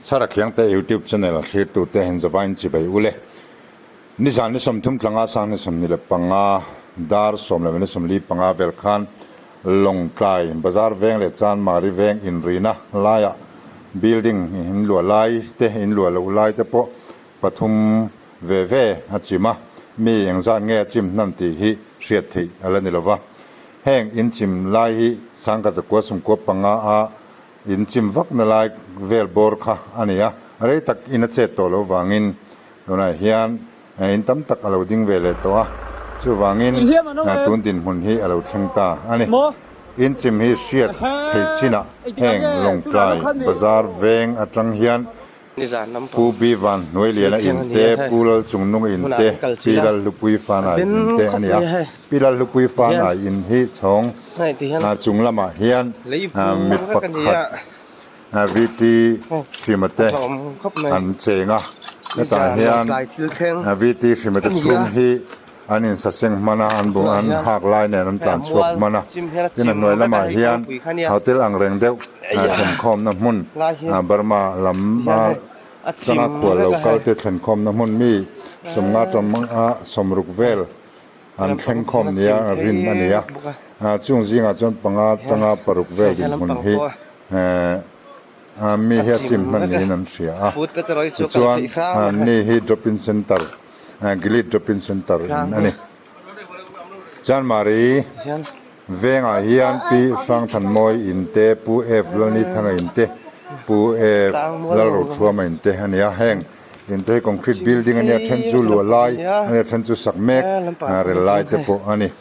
Chhara Khiangte YouTube channel thlirtute Hinzavain chibai ule. Nizan ni 30 tlanga sang ni 25 dar 10 leh 45 vel khan Lawngtlai Bazar veng leh Chanmari veng inrina laiah building in luah lai te in luah loh lai te pawh pathum ve ve a chim a, mi engzat nge a chim hnan tih hi hriat theih a la ni lo va. Heng in chim lai hi sangkhat zakua sumkua panga a in chim vak na lai vel bawr kha a ni a, rei tak in a chet tawh loh vangin tunah hian in tam tak a lo ding ve leh tawh a, chuvangin tun dinhmun hi a lo thleng ta a ni. In chim hi hriat theih chinah heng Lawngtlai Bazar veng atang hian Pu Bi Van Hnuailiana in te, Pu Lalchungnunga in te, Pi Lalhlupui Fanai in te a ni a. Pi Lalhlupui Fanai in hi chhawng chung lamah hian mi pakhat VT Hrima te an cheng a. Hetah hian VT Hrima te chhung hi An insaseng hman a, an bung an hak lai nen an tlan chhuak hman a. Tin a hnuai lamah hian hotel ang reng deuh thlenkhawmna hmun Burma lam atanga khual lo kal te thlenkhawmna hmun mi sawmnga tanga sawmruk vel an thlengkhawm nia rin a ni a. Chung zingah chuan panga tanga paruk vel dinhmun hi mi hi a chim hman niin an hria a. Tichuan mi hi drop in center Gilead Drop-in Centre in a ni. Chanmari vengah hian Pi Hrangthanmawi in te, Pu F Lalnithanga in te, Pu F Lalrothuama in te a ni a. Heng in te hi concrete building a nia, then chu luah lai a nia, then chu sak mek rel lai te pawh a ni.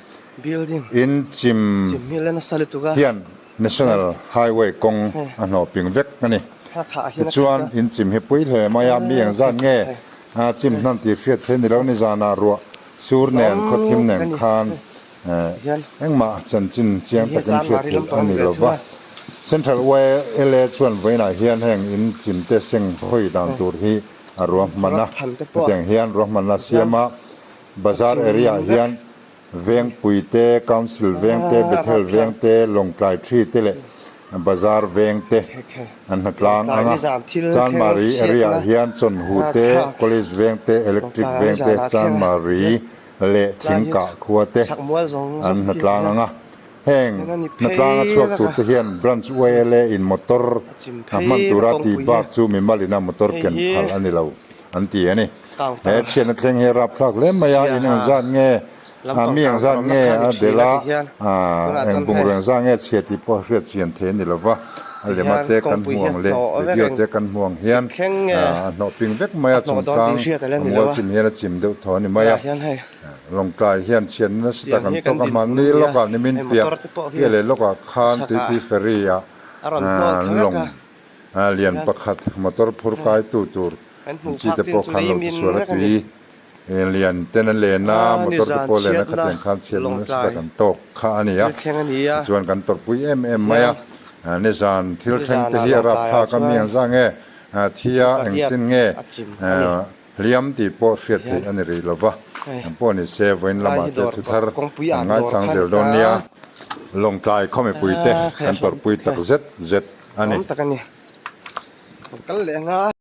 In chim hian National Highway kawng a hnawh ping vek a ni. Tichuan, in chim hi pui hle mai a, mi engzat nge chim hnan tih hriat theih ni lo ni zanah ruah sur nen khawthim nen khan engmah chanchin chiang takin hriat theih a ni lo va. Central YLA chuan vawiinah hian heng in chim te seng hawi dan tur hi a ruahman a, hetiang hian ruahmanna siam a, Bazar area ah hian Vengpui te, Council veng te, Bethel veng te, Lawngtlai Tree te leh Bazar veng te an hnatlang ang a. Chanmari area ah hian Chawnhu te, College veng te, Electric veng te, Chanmari leh Thingkah khua te an hnatlang ang a. Heng hnatlang a chhuak tur te hian Branch YLA in motor a hman tura tih bak chu mimal ina motor ken phal a ni lo. An ti a ni. He chhiatna thleng hi a rapthlak hle mai a, in engzat nge, mi engzat nge a delh a, eng bungraw engzat nge chhia tih pawh hriat chian thei a ni lo va, a lema te kan hmu ang leh video te kan hmu ang hian a hnawh ping vek mai a, chungtlang a mual chim hian a chim deuh thaw a ni mai a. Lawngtlai hian chhiatna nasa tak an tawk a, mahni lawkah nimin piah piah leh lawkah khan tuipui ferry ah lawng Lian pakhat motor phur kai tu tur chi te pawh khan lo chisual a tui lian ten a len a motor te pawh a len a khatiang khan chhiatna nasa tak an tawk kha a ni a tichuan kan tawrhpui em em mai a nizan thil thleng te hi a rapthlak a mi ang zah nge thi a engchin nge hliam tih pawh hriat theih a ni rih lo va ang pawh ni se vawiin lamah te thu thar an ngaichang zel dawn nia Lawngtlai khaw mipui te kan tawrhpui tak zet zet. a ni. Awm tak a ni. Kan kal leh anga.